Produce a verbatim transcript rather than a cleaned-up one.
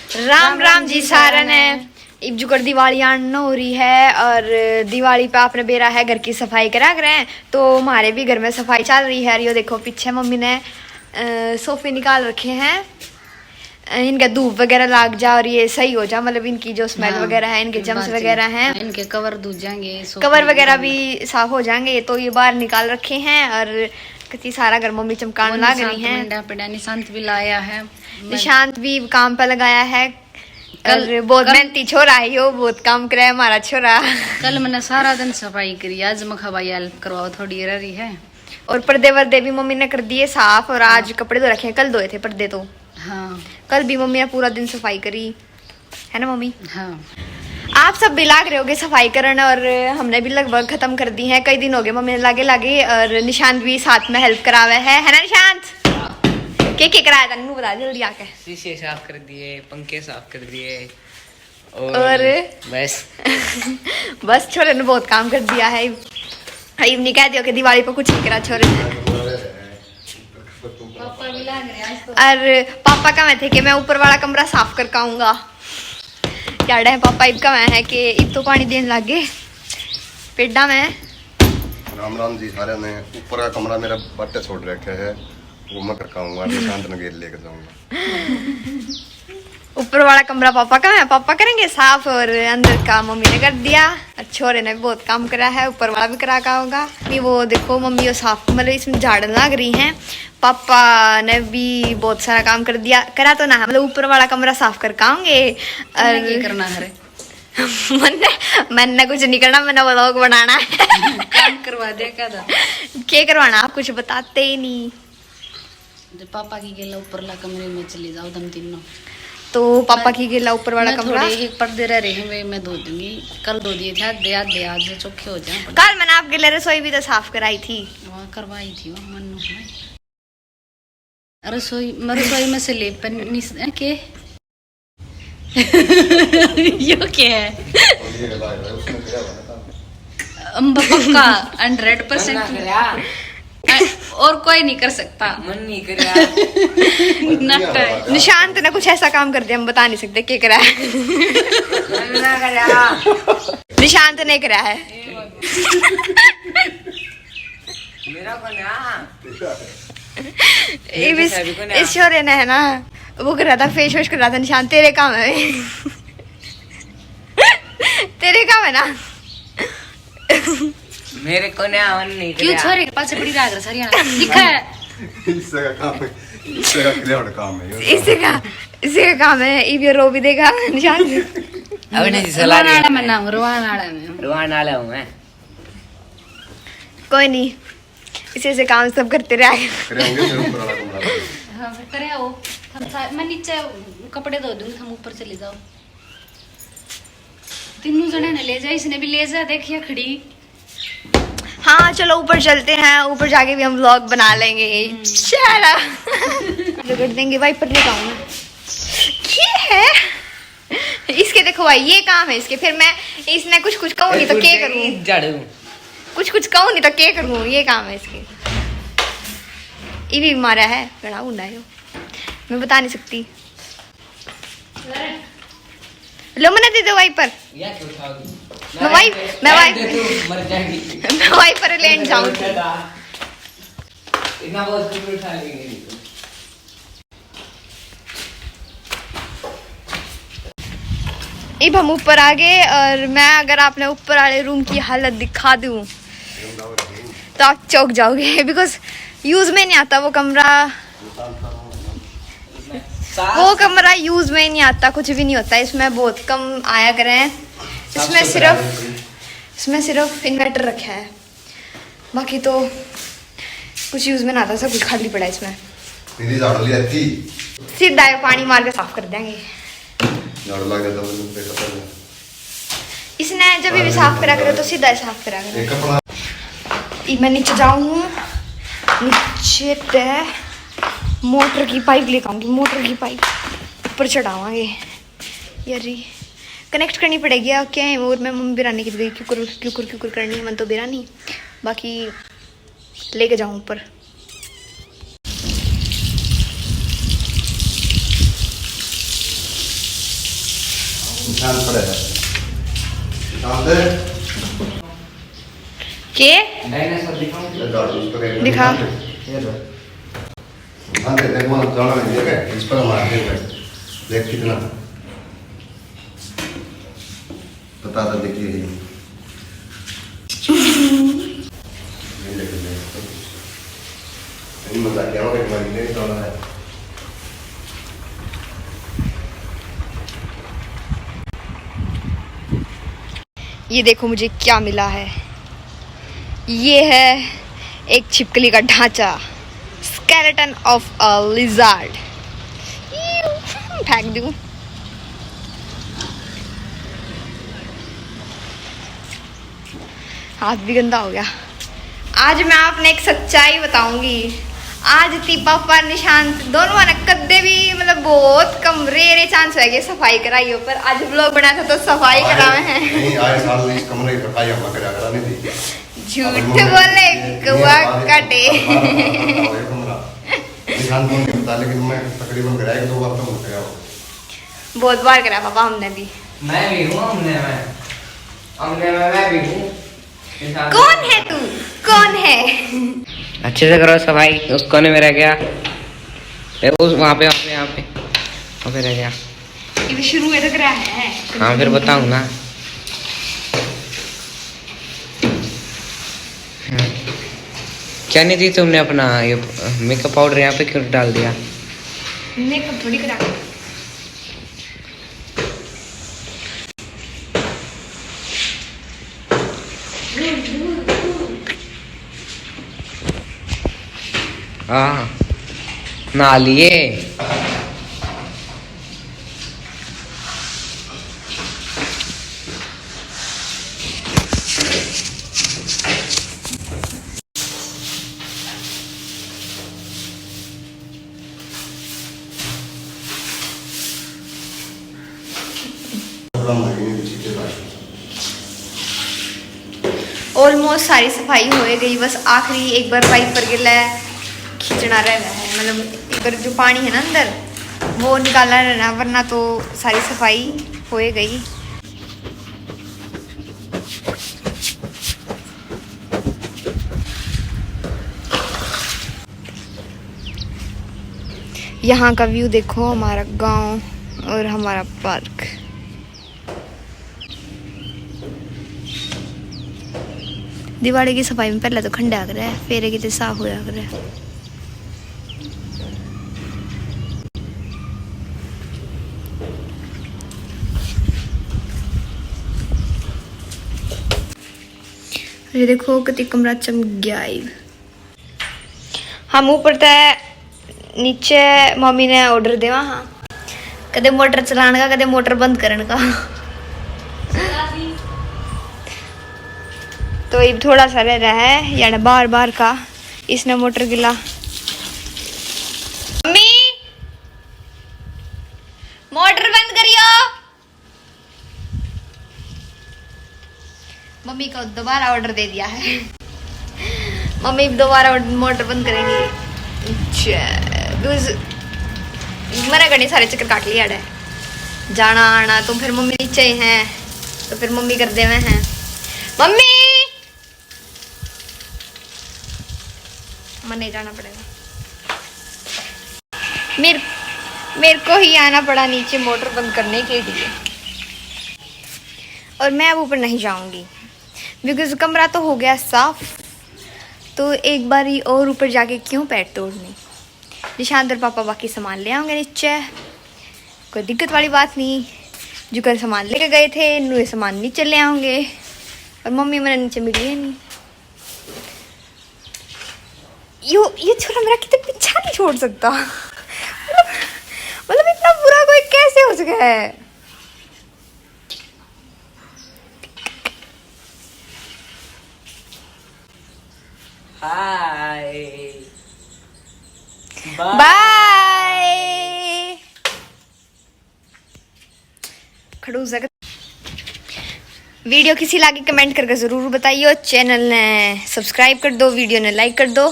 राम राम जी सारे ने। इब जुकर दिवाली आन हो रही है और दिवाली पे आपने बेरा है घर की सफाई करा करें, तो हमारे भी घर में सफाई चल रही है। और यो देखो पीछे मम्मी ने अ, सोफे निकाल रखे हैं, अ, इनका धूप वगैरह लाग जा और ये सही हो जा, मतलब इनकी जो स्मेल हाँ, वगैरह है, इनके जम्स वगैरह हैं, हाँ, इनके कवर धुल जाएंगे, सोफे कवर वगैरह भी साफ हो जाएंगे। तो ये बाहर निकाल रखे हैं और कति सारा घर मम्मी चमकान लाग रही हैं। पड़ा निशांत भी लाया है, निशांत भी काम पे लगाया है। कल, और बहुत मेहनती छोरा है यो, बहुत काम करे हमारा छोरा। कल मैंने सारा दिन सफाई करी, आज मखा भाई हेल्प करवाओ, थोड़ी रह रही है। और पर्दे वर्दे भी मम्मी ने कर दिए साफ, और आज कपड़े धो रखे हैं, कल धोए थे पर्दे तो। हाँ। कल भी मम्मी ने पूरा दिन सफाई करी, है ना मम्मी? हाँ। आप सब भी लाग रहे होगे सफाई करन, और हमने भी लगभग खत्म कर दी है। कई दिन हो गए मम्मी ने लागे लागे, और निशांत भी साथ में हेल्प करावे है, है ना निशांत? के के कराया तन्नू बता जल्दी आके। शीशे साफ कर दिए, पंखे साफ कर दिए, और और बस। बस छोरे ने बहुत काम कर दिया है। इब नहीं कह दियो कि दिवाली पर कुछ नहीं करा छोरे ने। पापा भी लाग रहे आज तो। और पापा का मैं थे कि मैं ऊपर वाला कमरा साफ करके आऊंगा। क्या है पापा इब का मैं है कि इब तो पानी देने लग गए पेड़ा में। राम राम जी सारे ने। ऊपर का कमरा मेरा बाटे छोड़ रखे है, वो मैं करके आऊंगा, निशांत ने गेल लेके जाऊंगा। ऊपर वाला कमरा पापा का है, पापा करेंगे साफ, और अंदर का मम्मी ने कर दिया। और छोरे ने भी बहुत काम करा है, ऊपर वाला भी करा का होगा। नहीं, वो देखो मम्मी वो साफ, मतलब इसमें झाड़न लाग रही हैं। पापा ने भी बहुत सारा काम कर दिया, करा तो ना, मतलब ऊपर वाला कमरा साफ करके आऊंगे। और ये करना है रे। मन्ने, मन्ने कुछ नहीं करना, मैंने व्लॉग बनाना है। काम करवा दे क्या था? क्या करवाना, आप कुछ बताते ही नहीं। जब पापा की गेला ऊपरला कमरे में चले जाओ तुम तीनों। तो पापा मैं, की गेला ऊपर वाला मैं कमरा। थोड़े एक पर्दे रह रहे हैं, वे मैं धो दूंगी। कल धो दिए थे आधे, आधे आज चोखे हो जाए। कल मैंने आपके लिए रसोई भी तो साफ कराई थी। वहाँ करवाई थी वो मन्नू ने। रसोई, मैं रसोई में से ले पन्नी स-, के? यो क्या है? अम्बा पक्का हंड्रेड परसेंट। और कोई नहीं कर सकता। मन नहीं करया। नाटक। निशांत ने कुछ ऐसा काम कर दिया, हम बता नहीं सकते क्या करा है। मन ना करया। निशांत ने करा है। मेरा को ना। ये भी इस, इस छोरे ने है ना, वो कर रहा था, फेस वॉश कर रहा था। निशांत, तेरे काम है। तेरे काम है ना। मेरे को ना, मन नहीं करया। क्यों छोरे के पाछे पड़ी रहा कर सारियां? दिखा है। इससे का काम है, इससे का क्रियावट काम है ये। इससे का, इससे का काम है। इब ये रो भी देगा निशांत। अब नहीं जी, सलाह रोवान वाला मैं ना हूँ, रोवान वाला मैं हूँ। रोवान वाला हूँ मैं। कोई नहीं, इसे से काम सब करते रह। करे होंगे फिर ऊपर वाला कमरा। हाँ, फिर करे हो। हम सा-, मैं नीचे कपड़े धो दूंगी, हम ऊपर चले जाओ। तीनों जने ने ले जा, इसने भी ले जा, देखिए खड़ी। हाँ, चलो ऊपर चलते हैं, ऊपर जाके भी हम व्लॉग बना लेंगे। चला। रगड़ देंगे, वाइपर लेके आऊँ मैं। ये है। इसके देखो भाई, ये काम है इसके। फिर मैं इसने कुछ कुछ कहूँ नहीं तो क्या करूँ? झाड़ू। कुछ कुछ कहूँ नहीं तो क्या करूँ? ये काम है इसके। ये भी मारा है, बड़ा उंडा है यो। मैं बता नहीं सकती। लो, मैंने दे दो वाइपर। या क्यों उठाओगी? मैं वाइप-, मैं वाइप-, तू मर जाएगी। मैं वाइपर लेने जाऊँ। इतना बहुत क्यों उठा लेंगे? इब हम ऊपर आ गए और मैं अगर आपने ऊपर वाले रूम की हालत दिखा दूँ तो आप चौंक जाओगे, बिकॉज यूज़ में नहीं आता वो कमरा। वो कमरा यूज़ में ही नहीं आता, कुछ भी नहीं होता इसमें, बहुत कम आया करें। इसमें सिर्फ, इसमें सिर्फ इन्वर्टर रखा है, बाकी तो कुछ यूज़ में ना आता, सब कुछ खाली पड़ा है इसमें। मेरी झाड़ू ले आती। सीधा है, पानी मार के साफ कर देंगे। झाड़ू लग जाता है, मुझे पता नहीं। इसने जब भी साफ करा करो तो सीधा ही साफ करा करो। एक कपड़ा। ई मैं नीचे जाऊँ, नीचे ते मोटर की पाइप लेके आऊँगी, मोटर की पाइप ऊपर चढ़ावांगे। यार, ये कनेक्ट करनी पड़ेगी। और क्या है, और मैं मम्मी बिरानी की गई क्यूकर क्यूकर क्यूकर करनी है, मन तो बिरानी, बाकी लेके जाऊँ ऊपर। निशान पड़े हैं। निशान दे। के? डायनासोर दिखाऊं? ये डाल, इस पर एक दिखा। ये लो। निशान दे, देख, वहाँ जाना नहीं, देख, इस पर मार, देख, देख कितना। पता था, देखिए ये। नहीं, देख, देख। नहीं, मजाक किया, वो एक बार नहीं जाना है। ये देखो मुझे क्या मिला है। ये है एक छिपकली का ढांचा, skeleton of a lizard। फेंक दूं, हाथ भी गंदा हो गया। आज मैं आपने एक सच्चाई बताऊंगी। आज ती पापा निशांत दोनों ने कदे भी, मतलब, बहुत कम, रेयर चांस हो गए सफाई कराई हो, पर आज व्लॉग बना था तो सफाई आए, करावे हैं। नहीं, आए साल इस कमरे की सफाई हम करा करा नहीं थी। झूठ बोले, कौआ काटे। निशांत को नहीं पता, लेकिन मैं तकरीबन करा एक दो बार तो गया हूँ। बहुत बार करा पापा हमने भी। मैं भी हूँ, हमने में, हमने में मैं भी हूँ। कौन है तू? कौन है? अच्छे से करो सफाई। उस कोने में रह गया। ए, उस, वहाँ पे, वहाँ पे, यहाँ पे, वहाँ पे रह गया। ये भी शुरू में लग रहा है। हाँ, फिर बताऊँ ना। हम्म। क्या नहीं दी तुमने अपना ये मेकअप पाउडर यहाँ पे क्यों डाल दिया? मेकअप थोड़ी करा। हाँ, नहा लिए। ऑलमोस्ट सारी सफाई हो गई, बस आखिरी एक बार पाइप पर गिला खींचना रह गया है, मतलब इधर जो पानी है ना अंदर, वो निकालना रहना, वरना तो सारी सफाई हो गई। यहाँ का व्यू देखो, हमारा गांव और हमारा पार्क। दिवाली की सफाई में पहले तो खंडा करे, फिर कितने साफ होया करे। ये देखो, कितनी कमरा चमक गया है। हम ऊपर तै नीचे मम्मी ने ऑर्डर देवा हाँ, कदे मोटर चलाने का, कदे मोटर बंद करने का। तो इब थोड़ा सा रह रहा है यानी बार बार का, इसने मोटर गिला। मम्मी, मोटर बंद करियो। मम्मी को दोबारा ऑर्डर दे दिया है। मम्मी दोबारा ऑर्डर, मोटर बंद करेंगी। अच्छा, because मैंने घने सारे चक्कर काट लिए अड़े, जाना आना, तो फिर मम्मी नीचे ही हैं, तो फिर मम्मी कर देवे हैं। मम्मी, मने जाना पड़ेगा। मेरे, मेरे को ही आना पड़ा नीचे मोटर बंद करने के लिए, और मैं अब ऊपर नहीं जाऊंगी, because कमरा तो हो गया साफ, तो एक बार ही और ऊपर जाके क्यों पैर तोड़ने। निशांत और पापा बाकी सामान ले आएंगे नीचे, कोई दिक्कत वाली बात नहीं। जो कल सामान लेके गए थे, नुए सामान नीचे ले आएंगे, और मम्मी मैंने नीचे मिली है नहीं। यो, ये छोरा मेरा कितने पीछा नहीं छोड़ सकता। मतलब, मतलब, इतना बुरा कोई कैसे हो सकता है? हाय। बाय। खड़ूस है। वीडियो किसी लागी कमेंट करके जरूर बताइयो, चैनल ने सब्सक्राइब कर दो, वीडियो ने लाइक कर दो।